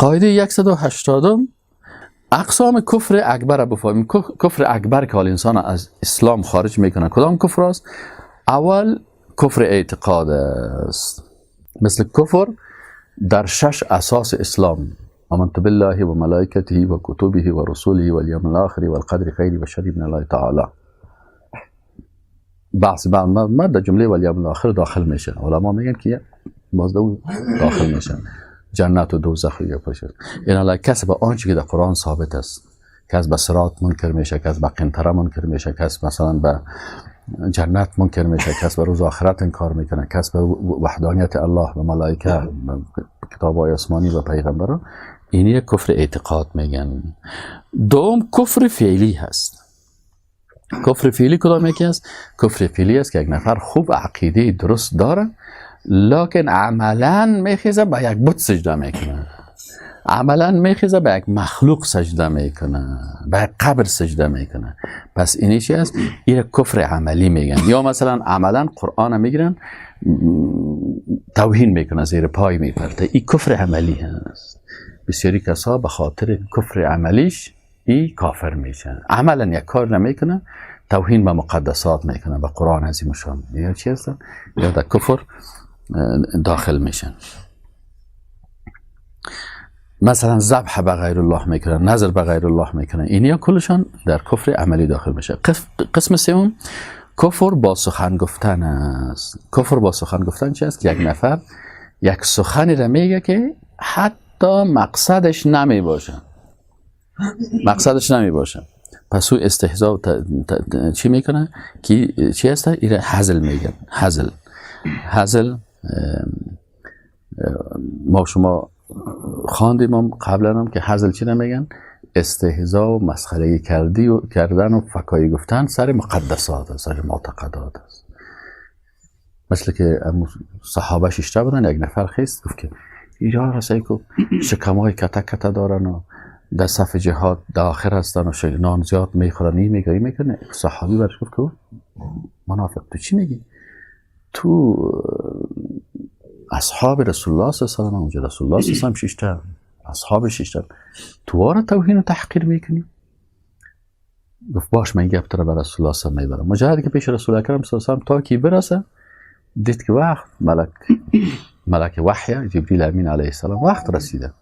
قاعده 180، اقسام کفر اکبر را بفهمیم. کفر اکبر که حال انسان از اسلام خارج میکنه کدام کفر است؟ اول کفر اعتقاد است، مثل کفر در 6 اساس اسلام: آمنت بالله و ملائکته و کتبه و رسوله و الیوم الاخر و القدر خیر و شر من الله تعالی. بحث بعد ما در جمله و الیوم الاخر داخل میشه. علما میگن که باز داخل میشن جنت و دوزخ و یا پشت. این کس به آنچه که در قرآن ثابت است، کس به صراط منکر میشه، کس به قنطره منکر میشه، کس مثلا به جنت منکر میشه، کس به روز آخرت انکار میکنه، کس به وحدانیت الله، به ملائکه، به کتاب های آسمانی و پیغمبران، این یک کفر اعتقاد میگن. دوم کفر فعلی هست. کفر فعلی کدام یکی است؟ کفر فعلی است که یک نفر خوب عقیده درست داره، لکن عملا میخیزه به یک بت سجده میکنه، عملا میخیزه به یک مخلوق سجده میکنه، به یک قبر سجده میکنه. پس اینی چی است؟ این کفر عملی میگن. یا مثلا عملا قرآن میگیرن توهین میکنه، زیر پای میپرته، این کفر عملی هست. بسیاری کسا به خاطر کفر عملیش ای کافر میشن. عملا یک کار نمیکنه، توهین به مقدسات میکنه، به قرآن عظیم شان، یا چی هستن؟ یا در کفر داخل میشن. مثلا ذبح به غیر الله میکنن، نذر به غیر الله میکنن، اینیا کلشان در کفر عملی داخل میشه. قسم سوم کفر با سخن گفتن است. کفر با سخن گفتن چی است؟ یک نفر یک سخنی را میگه که حتی مقصدش نمی باشه، مقصدش نمی باشه، پس او استهزاء چی میکنه؟ کی چی هست؟ ایره هزل میگن. هزل، هزل ما شما خواندیم هم قبلا هم که هزل چی نمیگن؟ استهزاء و مسخره کردی و کردن و فکایی گفتن سر مقدسات است، سر معتقدات است. مثل که صحابه ششته بودن، یک نفر خیست گفت که ایران را سعی کو شکمای کته کته دارن و در صف جهاد در آخر هستن و نان زیاد میخورن، این میگه این میکنه. صحابی برش گفت که منافق تو چی میگی؟ تو اصحاب رسول الله صلی الله علیه و سلم، اونجا رسول الله صلی الله علیه و سلم ششته، اصحاب ششته، تو را توهین و تحقیر میکنی؟ گفت باش من گپ را به رسول الله صلی الله علیه و میبرم. مجرد که پیش رسول اکرم صلی الله علیه و سلم تا کی برسه، دید که وقت ملک وحی جبریل امین علیه السلام وقت رسیده.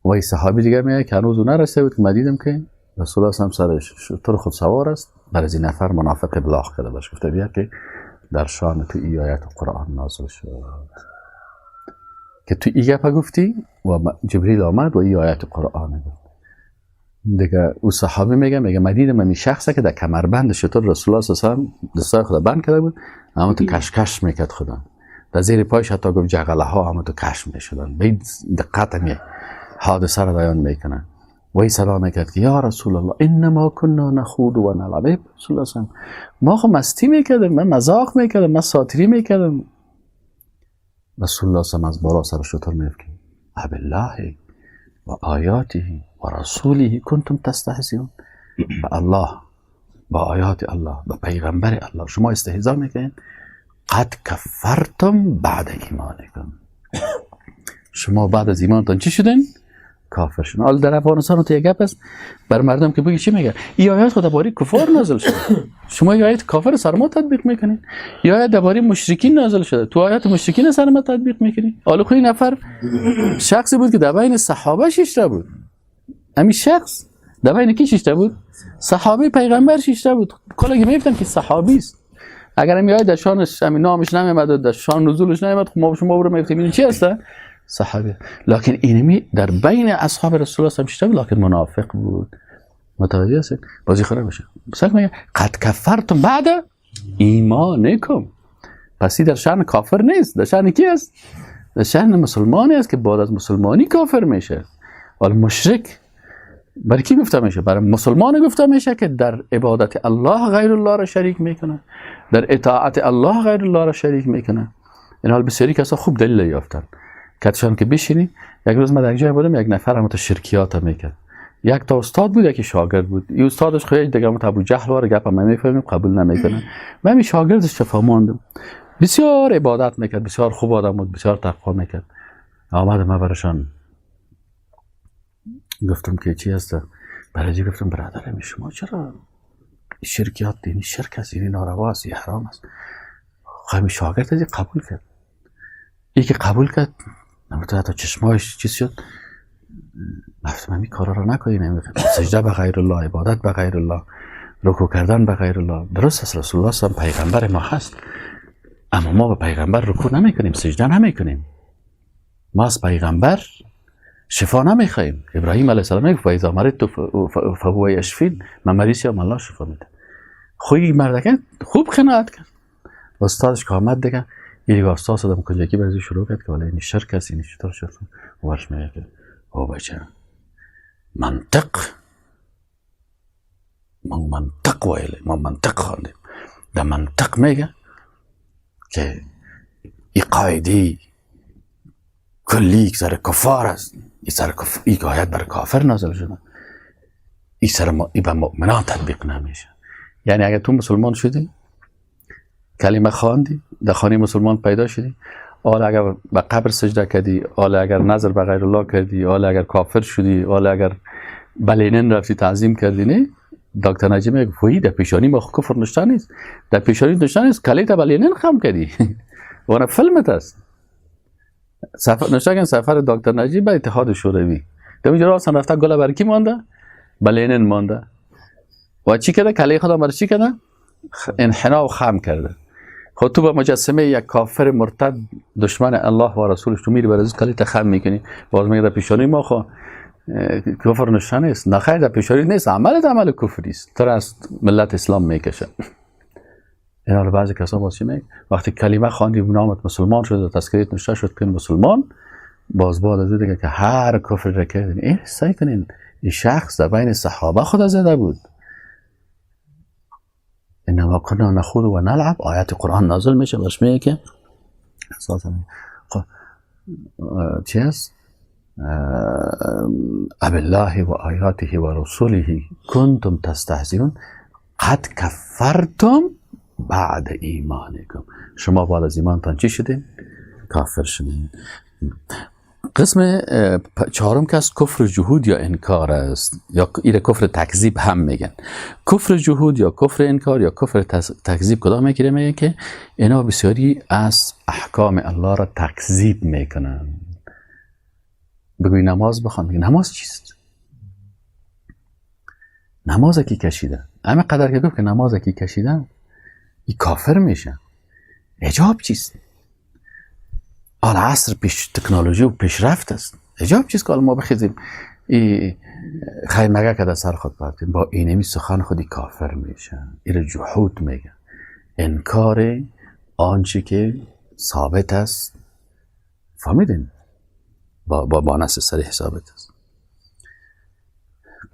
و این صحابی دیگه میگه که هنوز نرسیده بود که من دیدم که رسول الله صلی الله علیه و سلم سرش شتر خود سوار است، بر از این نفر منافق ابلاغ کرده باش، گفته بیا که در شان تو ای آیت قرآن نازل شد که تو ای گپ گفتی و جبریل آمد و ای آیت قرآن گفت. دیگه او صحابی میگه من دیدم این شخصه که در کمربند شتر رسول الله صلی الله علیه و سلم دستای خود بند کرده بود، اما تو کشکش میکرد خدا در زیر پایش، حتی گفت جغله ها هم تو کش میشدن. به دقت می حادثه را بیان میکنه و ای سلام میکرد که یا رسول الله انما كنا نخوض و نلعب. رسول الله صلی ما خب مستی میکردم، من مذاق میکردم، من ساتری میکردم. رسول الله صلی از بالا سر شتر میگفت که ابالله و آیاته و رسوله کنتم تستهزئون. به الله، با آیات الله، به پیغمبر الله شما استهزا میکنید. قد کفرتم بعد ایمانکم. شما بعد از ایمانتان چی شدین؟ کافر شدن. حالا در افغانستان تو یک گپ است بر مردم که بگی چی میگه؟ این آیات خود درباره کفار نازل شده، شما این آیات کافر سر ما تطبیق میکنین. یا آیات درباره مشرکین نازل شده، تو آیات مشرکین سر ما تطبیق میکنین. حالا خو این نفر شخصی بود که در بین صحابه ششته بود. همین شخص در بین کی ششته بود؟ صحابه پیغمبر ششته بود. کلا که میگفتن که صحابی است. اگر هم آیات در شانش همین نامش نمیمد و در شان نزولش نمیمد، خب ما شما برو میگفتیم این چی هست؟ صحابه. لکن اینمی در بین اصحاب رسول الله صلی الله علیه و لکن منافق بود. متوجه هستید؟ بازی خراب میشه. مثلا میگه قد کفرتم بعد ایمانکم. پس در شأن کافر نیست، در شأن کی است؟ در شأن مسلمانی است که بعد از مسلمانی کافر میشه. ولی مشرک برای کی گفته میشه؟ برای مسلمان گفته میشه که در عبادت الله غیر الله را شریک میکنه، در اطاعت الله غیر الله را شریک میکنه. این حال بسیاری کسا خوب دلیل یافتن کتشان که بشینی. یک روز من در جای بودم، یک نفر هم تو شرکیات میکرد. یک تا استاد بود، یکی شاگرد بود. این استادش خیلی دیگه هم ابو جهل وار گپ هم نمیفهمیم، قبول نمیکنه. من این شاگردش شفا ماندم، بسیار عبادت میکرد، بسیار خوب آدم بود، بسیار تقوا میکرد. آمد من براشان گفتم که چی هست؟ برای گفتم برادرم شما چرا شرکیات دینی شرک است، یعنی ناروا است، حرام است. خب شاگرد از قبول کرد. یکی قبول کرد، نمی‌تونه حتی چشمایش چیز شد. گفتم این کارا رو نکنین، سجده به غیر الله، عبادت به غیر الله، رکوع کردن به غیر الله. درست است، رسول الله صلی الله علیه و پیغمبر ما هست، اما ما به پیغمبر رکوع نمیکنیم، سجده نمیکنیم. ما از پیغمبر شفا نمیخوایم. ابراهیم علیه السلام میگه فاذا مرضت فهو یشفین، من مریض شدم الله شفا میده. خوی مردکه خوب قناعت کرد. استادش که آمد دیگه یه استاد صدام کنجکی برای شروع کرد که ولی این شرک است، این چطور شد. و برش میگه که او بچه منطق، ما منطق ویله، ما منطق خواندیم. در منطق میگه که این قاعده کلی که سر کفار است، این سر این آیت بر کافر نازل شده، این سر این به مؤمنان تطبیق نمیشه. یعنی اگر تو مسلمان شدی، کلمه خواندی، در خانه مسلمان پیدا شدی، حالا اگر به قبر سجده کردی، حالا اگر نظر به غیر الله کردی، حالا اگر کافر شدی، حالا اگر به لینن رفتی تعظیم کردی، نه دکتر نجیب میگه فوی در پیشانی ما کفر نشته نیست، در پیشانی نشته نیست، کلیت به لینن خم کردی. وانا فیلمت است. سفر نشته کن سفر دکتر نجیب به اتحاد شوروی، در اونجا راستن رفته گل بر کی مانده؟ به لینن مانده. و چی کرده؟ کلی خدا بر چی کرده؟ انحنا و خم کرده. خود تو با مجسمه یک کافر مرتد دشمن الله و رسولش تو میری بر از کلی خم میکنی، باز میگه در پیشانی ما خو کفر نشانه نیست. نه خیر، در پیشانی نیست، عمل عمل کفری است، تو از ملت اسلام میکشه. اینا رو بعضی کسا باز چی میگه؟ وقتی کلمه خواندی نامت مسلمان شد و تذکریت نشته شد که مسلمان، باز بعد از دیگه که هر کفر را کردین. این سعی کنین این شخص در بین صحابه خدا زده بود. انما كنا نخوض و نلعب، آیات قرآن نازل میشه باش میگه که اساسا چی است؟ ابالله و آیاته و رسوله کنتم تستهزئون قد کفرتم بعد ایمانکم. شما بعد از ایمانتان چی شدین؟ کافر شدین. قسم چهارم که از کفر جهود یا انکار است، یا ایره کفر تکذیب هم میگن. کفر جهود یا کفر انکار یا کفر تکذیب کدام میگیره؟ میگه که اینا بسیاری از احکام الله را تکذیب میکنن. بگوی نماز بخوان، میگه نماز چیست؟ نماز کی کشیده؟ همه قدر که گفت که نماز کی کشیده ای کافر میشه. حجاب چیست؟ آل عصر پیش تکنولوژی و پیشرفت است. حجاب چیست که ما بخیزیم ای خیمگه که در سر خود بردیم با اینمی سخن خودی کافر میشه. این جحود میگه، انکار آنچه که ثابت است. فهمیدین؟ با نص صریح ثابت است.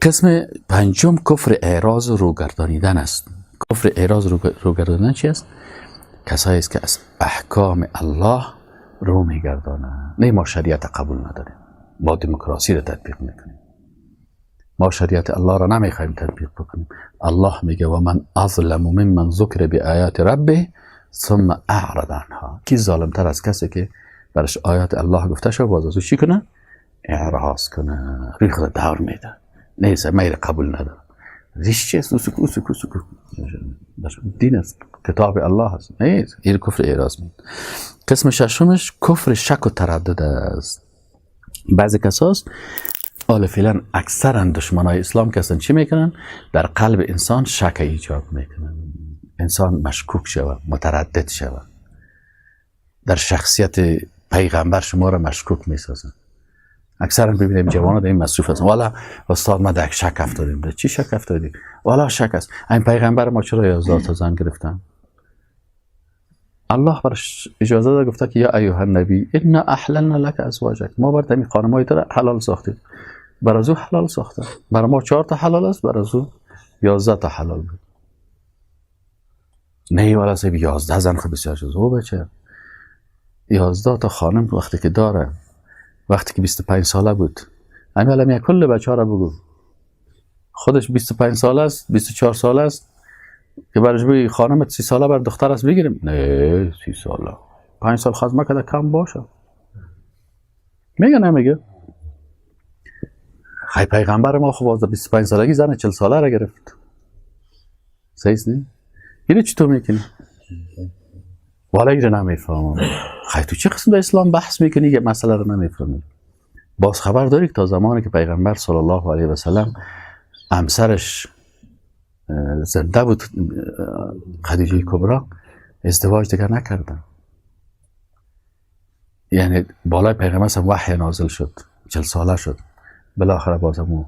قسم پنجم کفر اعراض روگردانیدن است. کفر اعراض روگردانیدن چی است؟ کسایی است که از احکام الله رو میگردانند. نه ما شریعت قبول نداریم، ما دموکراسی را تطبیق میکنیم، ما شریعت الله را نمیخوایم تطبیق بکنیم. الله میگه و من اظلم ممن ذکر بآیات ربه ثم اعرض عنها. کی ظالمتر از کسی که برش آیات الله گفته شد باز از او چی کنه؟ اعراض کنه، روی خود دور میده، نیست میره قبول نداره. ریش چیست؟ سکو سکو سکو دین است، کتاب الله است. نیست، این کفر اعراض میده. قسم ششمش کفر شک و تردد است. بعضی کساست حالا فعلا اکثرا دشمنای اسلام که هستن چی میکنن؟ در قلب انسان شک ایجاد میکنن، انسان مشکوک شود، متردد شود، در شخصیت پیغمبر شما را مشکوک میسازن. اکثرا ببینیم جوان‌ها در این مصروف هستن. والا استاد ما در شک افتادیم. در چی شک افتادیم؟ والا شک است. این پیغمبر ما چرا 11 تا زن گرفتن؟ الله برش اجازه داد، گفته که یا ایها النبی انا احللنا لك ازواجک، ما بر همین خانمای تو حلال ساختیم. بر از او حلال ساخته. بر ما 4 تا حلال است، بر از او 11 تا حلال بود. نه والا سه 11 زن خب بسیار شد. او بچه 11 تا خانم وقتی که داره، وقتی که 25 ساله بود، همین الان یک کل بچه‌ها را بگو خودش 25 ساله است، 24 ساله است، که برش بگی خانم 30 ساله بر دختر است بگیریم، نه 30 ساله 5 سال خدمت کرده کم باشه. میگه نمیگه؟ خی پیغمبر ما خب از 25 سالگی زن 40 ساله را گرفت. صحیح است نه؟ اینو چطور میکنی؟ والا اینو نمیفهمم. خی تو چه قسم در اسلام بحث میکنی که مسئله رو نمیفهمی؟ باز خبر داری که تا زمانی که پیغمبر صلی الله علیه و سلم همسرش زنده بود، خدیجه کبرا، ازدواج دیگر نکردن. یعنی بالای پیغمبر هم وحی نازل شد، 40 ساله شد. بالاخره باز همون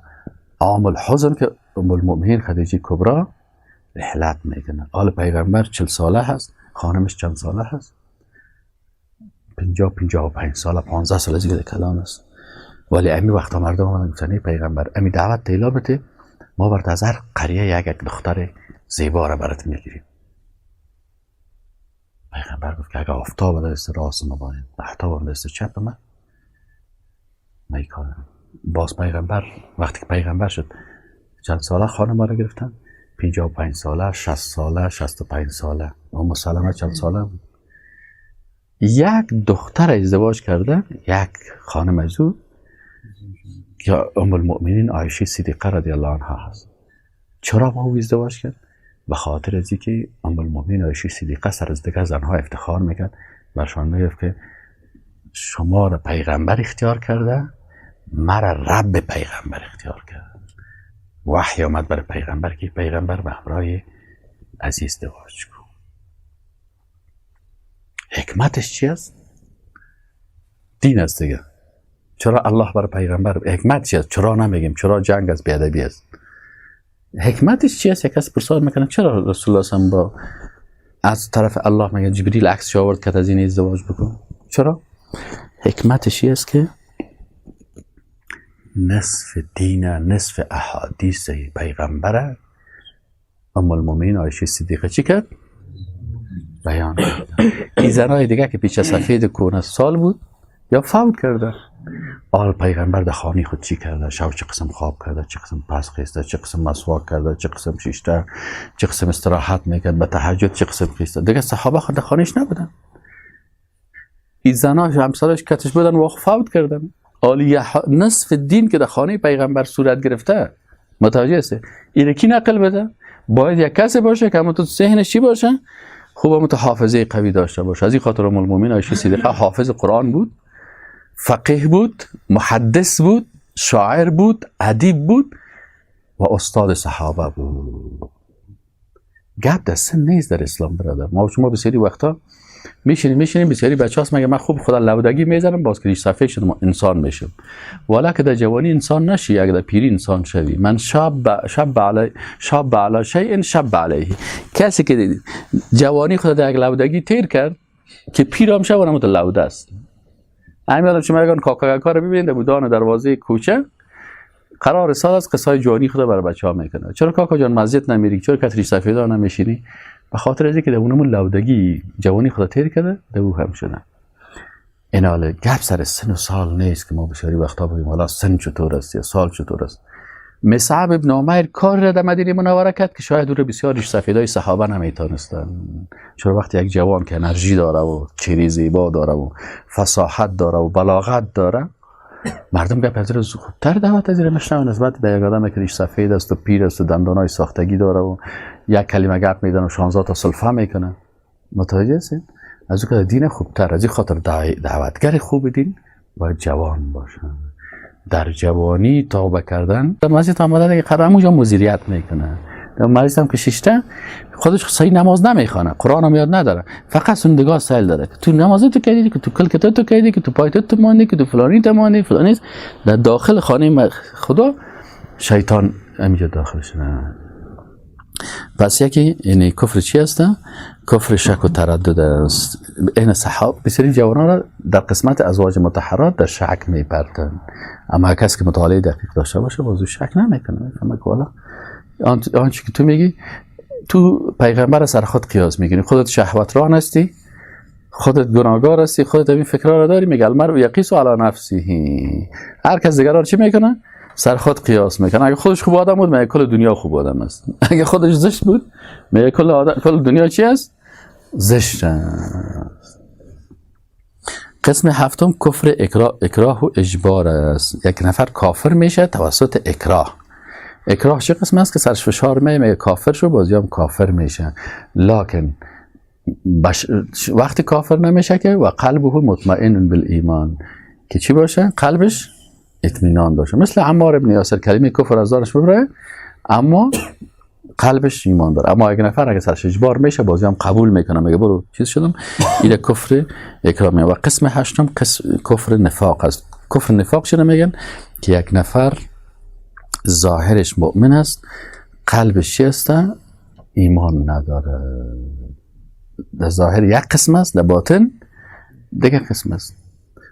عام الحزن که ام المؤمنین خدیجه کبرا رحلت میکنه. حال پیغمبر 40 ساله هست، خانمش چند ساله هست؟ 50-55 ساله، 15 ساله دیگه کلان است. ولی امی وقتا مردم آمدن گفتن ای پیغمبر، امی دعوت تیلا بده، ما برات از هر قریه یک دختر زیبا را برات میگیریم. پیغمبر گفت که اگه آفتاب دست راست ما بانیم، مهتاب دست چپ من، من کارم. باز پیغمبر وقتی که پیغمبر شد چند ساله خانم را گرفتن؟ 55 ساله، 60 ساله، 65 ساله. ام سلمه چند ساله بود؟ یک دختر ازدواج کرده، یک خانم از او که ام المؤمنین عایشه صدیقه رضی الله عنها هست. چرا با او ازدواج کرد؟ به خاطر از اینکه ام المؤمنین عایشه صدیقه سر از دیگر زنها افتخار میکرد، برشان میگفت که شما را پیغمبر اختیار کرده، مرا رب پیغمبر اختیار کرد. وحی آمد برای پیغمبر که پیغمبر به همراه از ازدواج کن. حکمتش چی است؟ دین است دیگه. چرا الله برای پیغمبر حکمت چی است؟ چرا نمیگیم چرا جنگ از بی‌ادبی است؟ حکمتش چی است؟ یک کس پرسان میکنه چرا رسول الله صلی با از طرف الله میگه جبریل عکس آورد که از این ازدواج بکن؟ چرا؟ حکمتش چی است که نصف دین، نصف احادیث پیغمبر ام المؤمنین عایشه صدیقه چی کرد؟ بیان کرد. این زنای دیگه که پیش سفید کونه سال بود یا فوت کرده، آل پیغمبر در خانه خود چی کرده؟ شب چه قسم خواب کرده، چه قسم پس خیسته، چه قسم مسواک کرده، چه قسم شیشته، چه قسم استراحت میکرد، به تهجد چه قسم خیسته. دیگه صحابه خود در خانهش نبودن. این زنها همسرش کتش بودن و فوت کردن. آلی نصف دین که در خانه پیغمبر صورت گرفته، متوجه هستی؟ اینو کی نقل بده؟ باید یک کسی باشه که همون تو ذهنش چی باشه؟ خوب همون تو حافظه قوی داشته باشه. از این خاطر ام المؤمنین عایشه صدیقه حافظ قرآن بود، فقیه بود، محدث بود، شاعر بود، ادیب بود و استاد صحابه بود. گپ در سن نیست در اسلام برادر. ما شما بسیاری وقتا میشینیم بسیاری بچه‌هاست مگه من خوب خدا لودگی میزنم باز که ریش سفید شدم انسان میشم. والا که در جوانی انسان نشی، اگر در پیری انسان شوی. من شاب علی شیء شب علیه. کسی که جوانی خود در یک لودگی تیر کرد که پیرام شو اونم لوده است. همین آدم شما اگر کاکا رو ببینید بودان دروازه کوچه قرار سال از قصای جوانی خود برای بچه‌ها میکنه. چرا کاکا جان مسجد نمیری؟ چرا کتری سفیدا نمیشینی؟ به خاطر از اینکه در اونمون لودگی جوانی خود تیر کرده، در او هم شده. این حال گپ سر سن و سال نیست که ما بسیاری وقتا بگیم حالا سن چطور است یا سال چطور است. مصعب ابن عمیر کار را در مدینه منوره کرد که شاید او را بسیار ریش سفیدای صحابه نمیتونستن. چرا وقتی یک جوان که انرژی داره و چهره زیبا داره و فصاحت داره و بلاغت داره، مردم گپ از رو خوبتر دعوت از میشنون نسبت به یک آدم که ریش سفید است و پیر است و دندانای ساختگی داره و یک کلمه گپ میزنه و 16 تا سلفه میکنه. متوجه هستین؟ از او که دین خوبتر، از این خاطر دعوتگر خوب دین باید جوان باشه. در جوانی توبه کردن در مسجد آمده دیگه قرار همونجا مدیریت میکنه. در مسجد هم که ششته خودش صحیح نماز نمیخوانه، قرآن هم یاد نداره، فقط سندگاه سیل داره که تو نماز تو کردی، که تو کل کتاب تو کردی، که تو پای تو ماندی، که تو فلانی تو ماندی، فلانی. در داخل خانه خدا شیطان همینجا داخل شده. پس یکی یعنی کفر چی است؟ کفر شک و تردد است. این صحاب بسیاری جوانان را در قسمت ازواج مطهرات در شک میپرتن، اما کسی که مطالعه دقیق داشته باشه بازو شک نمیکنه، میفهمه که والا آنچه که تو میگی تو پیغمبر سر خود قیاس میکنی، خودت شهوت ران هستی، خودت گناهگار هستی، خودت این فکرها را داری. میگه المرء یقیس علی نفسه، هر کس دیگر را چی میکنه؟ سر خود قیاس میکنه. اگه خودش خوب آدم بود میگه کل دنیا خوب آدم است، اگه خودش زشت بود میگه کل دنیا چی است؟ زشت است. قسم هفتم کفر اکراه و اجبار است. یک نفر کافر میشه توسط اکراه. اکراه چه قسم است که سرش فشار میه کافر شو، بازی هم کافر میشه، لکن وقتی کافر نمیشه که و قلبه مطمئن بالایمان، که چی باشه؟ قلبش اطمینان باشه. مثل عمار ابن یاسر کلمه کفر از دارش ببره اما قلبش ایمان داره. اما اگه نفر اگه سرش اجبار میشه بازی هم قبول میکنه، میگه برو چیز شدم، این کفر اکراه. و قسم هشتم کفر نفاق است. کفر نفاق چرا میگن؟ که یک نفر ظاهرش مؤمن است، قلبش چی است؟ ایمان نداره. در ظاهر یک قسم است، در باطن دیگه قسم است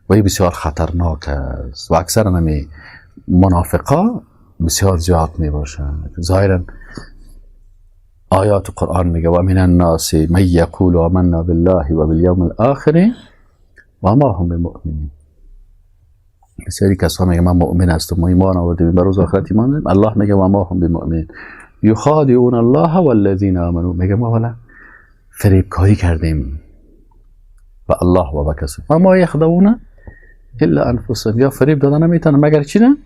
و این بسیار خطرناک است و اکثر همی منافقا بسیار زیاد می باشند. ظاهرا آیات قرآن میگه و من الناس من یقول آمنا بالله و بالیوم الاخر و ما هم بمؤمنین. بسیاری کسا میگه من مؤمن هستم، ما ایمان آوردیم، به روز آخرت ایمان داریم. الله میگه و ما هم بمؤمنین یخادعون الله والذین آمنوا. میگه ما والا فریبکاری کردیم و الله و کسی و ما یخدعون الا انفسهم، یا فریب دادن نمیتونن مگر چی؟ نه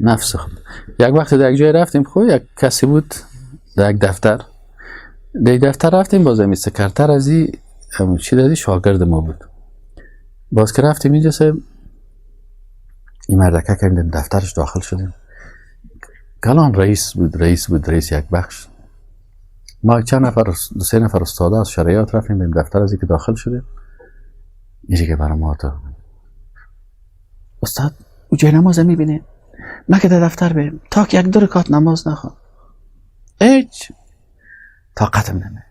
نفس خود. یک وقت در یک جای رفتیم، خب یک کسی بود در یک دفتر، در یک دفتر رفتیم، باز می سکرتر از این چی دادی شاگرد ما بود. باز که رفتیم اینجا سه این مردکه کردیم دفترش داخل شدیم، کلان رئیس بود، رئیس بود، رئیس یک بخش. ما چند نفر، دو سه نفر استاده از شرعیات رفتیم به دفتر از که داخل شدیم، اینجا که برای ما تا استاد او جای نماز میبینه، ما که در دفتر بریم تا که یک دو رکعت نماز نخوام هیچ طاقتم نمیه.